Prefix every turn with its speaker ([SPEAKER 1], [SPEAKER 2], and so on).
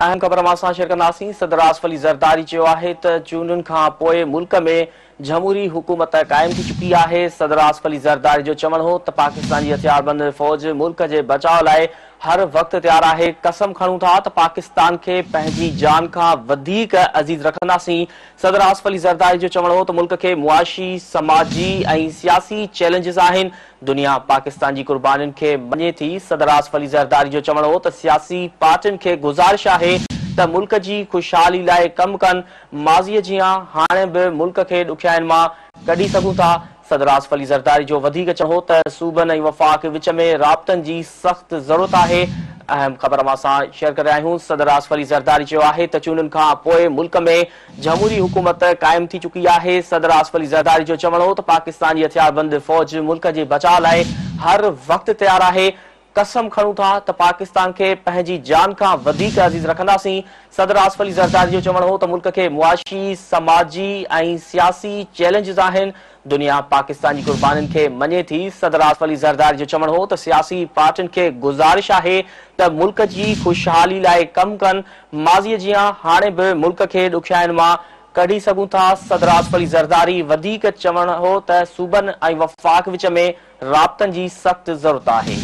[SPEAKER 1] اهم خبر اوهان سان شيئر ڪنداسين، صدر آصف علي زرداري چيو آهي ته چونڊن کان پوء ملڪ ۾ جمهوري حڪومت قائم ٿي چڪي آهي. صدر آصف علي زرداري جو چوڻ هو ته پاڪستان جي هٿياربند فوج ملڪ جي بچاء لاء هر وقت تيار آهي، قسم کڻون ٿا ته پاڪستان کي پنهنجي جان کان وڌيڪ عزيز رکنداسين. صدر آصف علي زرداري جو چوڻ هو ته ملڪ کي معاشي، سماجي ۽ سياسي چئلينجز آهن، دنيا پاڪستان جي قربانين کي مڃي ٿي. صدر آصف علي زرداري جو چوڻ هو ته سياسي پارٽين کي گذارش آهي ته ملڪ جي خوشحالي لاء ڪم ڪن، ماضي جيان هاڻي به ملڪ کي ڏکيائين مان ڪڍي سگهون ٿا. صدر آصف علي زرداري جو وڌيڪ چوڻ هو ته صوبن ۽ وفاق وچ ۾ رابطن جي سخت ضرورت آهي. اهم خبر اوهان سان شيئر ڪري رهيا آهيون، صدر آصف علي زرداري چيو آهي ته چونڊن کان پوء ملڪ ۾ جمهوري حڪومت قائم ٿي چڪي آهي. صدر آصف علي زرداري جو چوڻ هو ته پاڪستان جي هٿياربند فوج ملڪ جي بچاء لاء هر وقت تيار آهي، قسم کڻون ٿا ته پاڪستان کي پنهنجي جان کان وڌيڪ عزيز رکنداسين. صدر آصف علي زرداري جو چوڻ هو ته ملڪ کي معاشي، سماجي ۽ سياسي چئلينجز آهن، دنيا پاڪستان جي قربانين کي مڃي ٿي. صدر آصف علي زرداري جو چوڻ هو ته سياسي پارٽين کي گذارش آهي ته ملڪ جي خوشحالي لاء ڪم ڪن، ماضي جيان هاڻي به ملڪ کي ڏکيائين مان ڪڍي سگهون ٿا. صدر آصف علي زرداري وڌيڪ چوڻ هو ته صوبن ۽ وفاق وچ ۾ رابطن جي سخت ضرورت آهي.